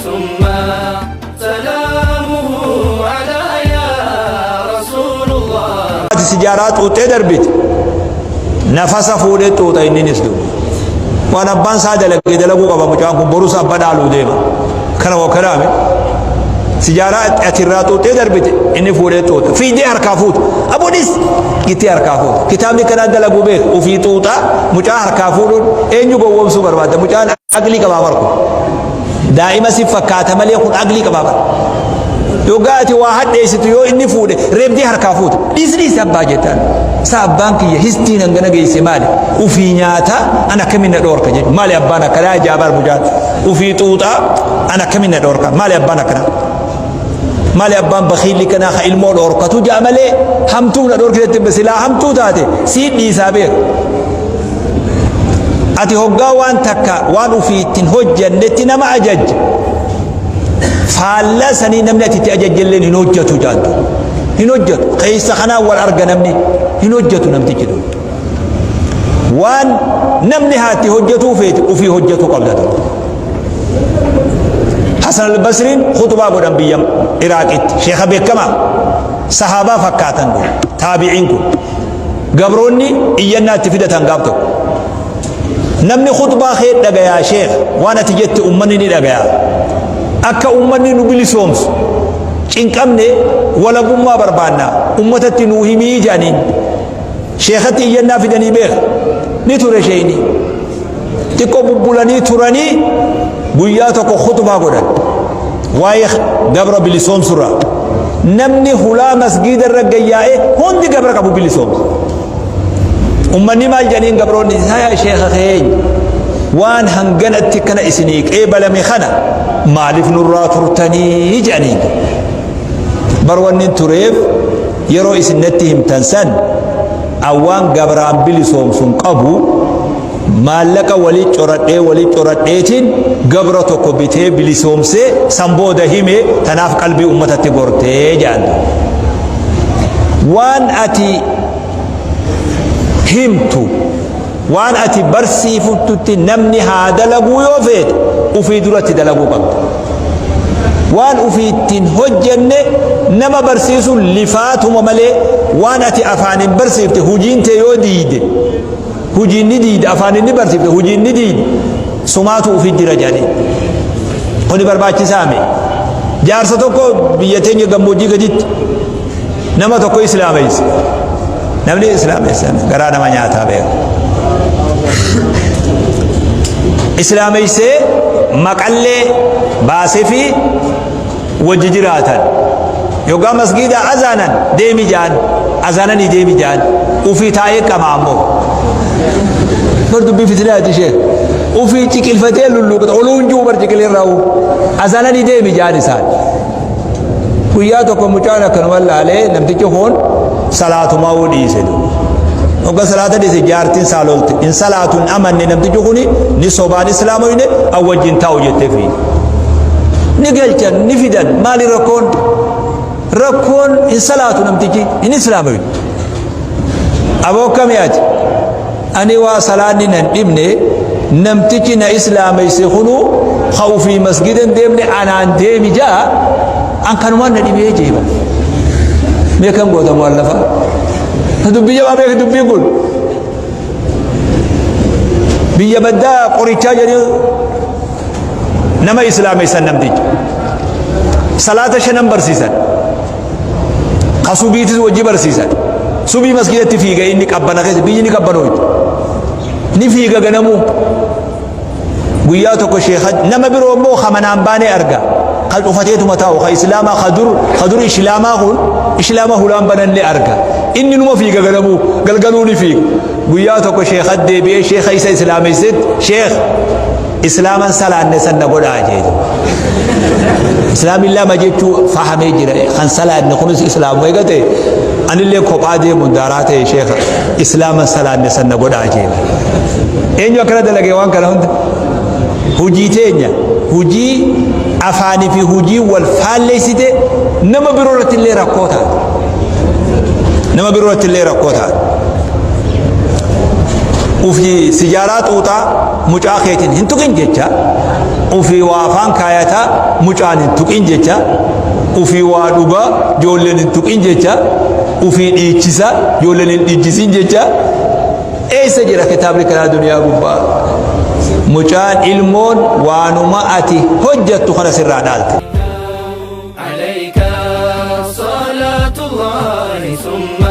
ثم سلامه على يا رسول الله. Ati sijaaraa xuuxxee darbite, nafasa fuudhee xuuxa. Inninis du'u waan abbaan isaa dalagee dalaguu qaba. Mucaan kun borus abba dhaaluu deema. Kana moo kanaame sijaaraa ati irraa xuuxxee darbite, inni fuudhee xuuxa. Fiidee harkaa fuuta. Abuunis gittee harkaa fuuta. Kitaabni kanaan dalaguu beeku. Ufii xuuxa, mucaa harkaa fuudhuun eenyu gowwoomsuu barbaada? Mucaan aqlii qabaa barku. Daa'ima si fakkaata malee kun aqlii qabaa bara. Yoggaa ati waa hadheessitu, yoo inni fuudhe, reebdee harkaa fuuta. Dhiisi, dhiisi abbaa jettaan. Sa abbaan kiyya histiin hangana geesse maali? Ufii nyaata, an akkamiin na dhoorka jedhu. Maali abbaan akkanaa ajaa'ibaa? Mucaan ufii xuuxaa, an akkamiin na dhoorka? Maali abbaan akkanaa? Maali abbaan bakiilli kanaa ka ilmoo dhoorkatu ja'a malee hamtuu na dhoorkitetti? Silaa hamtuu taate sii dhiisaa beeku. Ati hoggaa waan takka waan ufii ittiin hojjannetti nama ajajja. Faallaa sanii namni ati itti ajajjalleen hin hojjatu jaantu. Hin hojjatu. Keessa kanaan wal arga, namni hin hojjatu namtichi tun. Waan namni haatti hojjatuu feete ufii hojjatuu qabda tun. Hasan al-Basriin khutbaa godhan biyya Iraaqitti. Sheekha beekamaa sahaabaa fakkaatan kun, taabiciin kun. Gabroonni iyyannaa itti fidatan gaaf tokko. Namni khutbaa kee dhagayaa, sheekh, waan ati jette ummanni ni dhagayaa. Akka ummanni nu bilisoomsu cinqamne, walabummaa barbaannaa, ummatatti nuu himii jedhaniin. Sheekatti iyyannaa fidanii beeka. Ni ture sheeyni. Xiqqoo bubbulanii turanii guyyaa tokko khutbaa godhan. Waa'ee gabra bilisoomsurraa. Namni hulaa masgiida irra gayyaa'ee hundi gabra qabu bilisoomsu. Ummanni maal jedhaniin gabroonni isaa? Sheekha keenya, waan hanganatti kana isinii qeebalame kana maaliif nurraa turtanii jedhaniin. Bar wanni tureef, yeroo isin natti himtan san awwaan gabraan bilisoomsun qabu, maallaqa walii coradhee walii coradheetiin gabra tokko bitee bilisoomsee san booda hime. Tanaaf qalbii ummatatti gortee jedhan. Waan ati himtu, waan ati barsiiftutti namni haa dalaguu yoo feete, ufii duratti dalaguu qabda. Waan ufii ittiin hojjenne nama barsiisuun lifaatuma malee, waan ati afaaniin barsiifte hujiin tee yoo diide, hujiin ni diide, afaaniin ni barsiifte, hujiin ni diide, sumaatu ufii jira jedhanii. Kuni barbaachisaa mi? Jaarsa tokko biyya teenya gammoojjii gaditti nama tokko islaameesse. Namni islaameessan garaa nama nyaataa beeku. Islaameessee maqallee baasee fi wajji jiraatan. Yoggaa masgiida azaanan deemi jaan, azaananii deemi jaan, ufii taa'ee qama ammoo. Bar dubbii fitinaati ishee. Ufii ciqilfatee lulluuqata. Oluun jiru bar ciqilirraa azaananii deemi jaan isaan. Guyyaa tokko mucaan akkanuma laalee, namtichi kun salaatumaa dhiise. Hogga salaata dhiise, jaartiin saalolte. In salaatu hin amanne namtichi kuni, ni sobaan islaamoyne, an wajjin taa'u jettee fi. Ni galchan, ni fidan. Maali rakkoon? Rakkoon hin salaatu namtichi, hin islaamoyne. Aboo, akkamii ati? Ani waa salaanni nan dhibne, namtichi na islaameyse kunu ka ufii masgidan deemne anaan deemi jaa, an kanumaan na dhibee jeeba. Mee kam goota mu'allafa? Dubbii jabaa beeki dubbiin kun. Biyya baddaa qorichaa jedhanii nama islaameysan namticha. Salaata shanan barsiisan. Ka subiitis wajji barsiisan. Subii masgidatti fiiga inni qabbana keessa, biyyi ni qabbanooyti. Ni fiiga ganamuu. Guyyaa tokko sheeka nama biroo immoo kamanaan baanee arga. Ka cufateetuma taa'u, ka islaamaa, ka dur islaamaa kun islaama hulaan bananne arga. Inni numa fiiga ganamuu, galgaluu ni fiiga. Guyyaa tokko sheeka deebi'ee sheeka isa islaameessetti, "Sheek, islaaman salaanne san na godhaa," jedhe. Islaamin lama jechuu fahamee jira. Kan salaanne kunis islaamu eega ta'e, anillee kophaa deemuun daaraa ta'e, sheeka islaaman salaanne san na godhaa jedhe. Eenyu akkana dalagee waan kana hunda? Hujii teenya, hujii afaanii fi hujii wal faalleessite, nama biroo irratti illee rakkoo taate. Nama biroo irratti illee rakkoo taate. Ufii sijaaraa xuuxaa, mucaa keetiin hin tuqin jecha. Ufii waa afaan kaayataa, mucaan hin tuqin jecha. Ufii waa dhugaa, ijoolleen hin tuqin jecha. Ufii dhiichisa, ijoolleen hin dhiichisin jecha. Eessa jira kitaabni kanaa duniyaa gubbaa? Mucaan, ilmoon waanuma ati hojjattu kana sirraa dhaalte. عليك صلاة الله ثم